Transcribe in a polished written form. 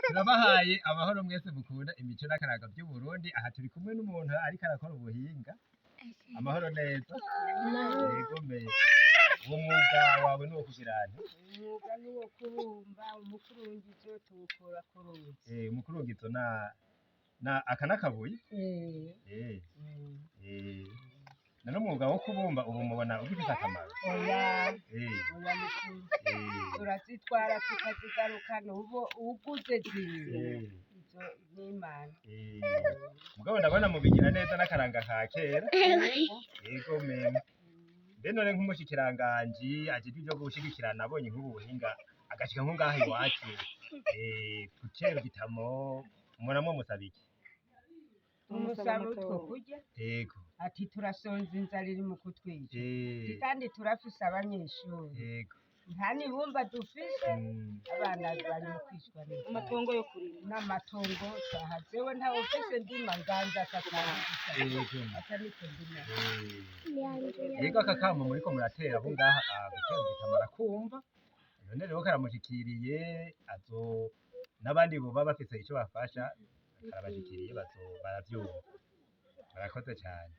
Turabahaye amahoro mwese mukunda imico n'akaranga by'Uburundi. Aha turi kumwe n'umuntu ariko arakora ubuhinga. Amahoro neza. Yego me. Uwo mwuga wawe ni uwo kugira nte? Umwuga ni uwo kubumba umukurungizo, tuwukura ku ruzi. Umukurungizo na aka n'akabuye? Eh. Eh. None umwuga wo kubumba ubu mubona ugifise akamaro? Oya. Eh. Oya, ni kure. Eh. Turazitwara tukazigarukana, ubu uguze zibiri. Eh. Izo ni Imana. Eh. Mugabo ndabona mubigira neza n'akaranga ka kera. Yego me. Mbe none nk'umushikiranganji ajejwe ivyo gushigikirana abonye nk'ubu buhinga agashika nko ngaha iwacu kutera igitamo, mubona musaba iki? Tumusaba utwo kurya. Yego. Ati turasonza, inzara iri mu kutwica. Eh. Kandi turafise abanyeshuri. Yego. Nta n'ibumba dufise. Mm. Abana bari mu kwicwa n'inzara. Amatongo yo kurima. N'amatongo twahazewe, ntawe ufise ndima nganza akatanga gusa. Yego. Aka niko ndima. Eh. Yego, aka kamo muriko muratera abo ngaha gutera igitamo arakumva, none rero karamushikiriye, azo n'abandi boba bafise ico bafasha karabashikiriye, bazo baravyumva. Murakoze cane.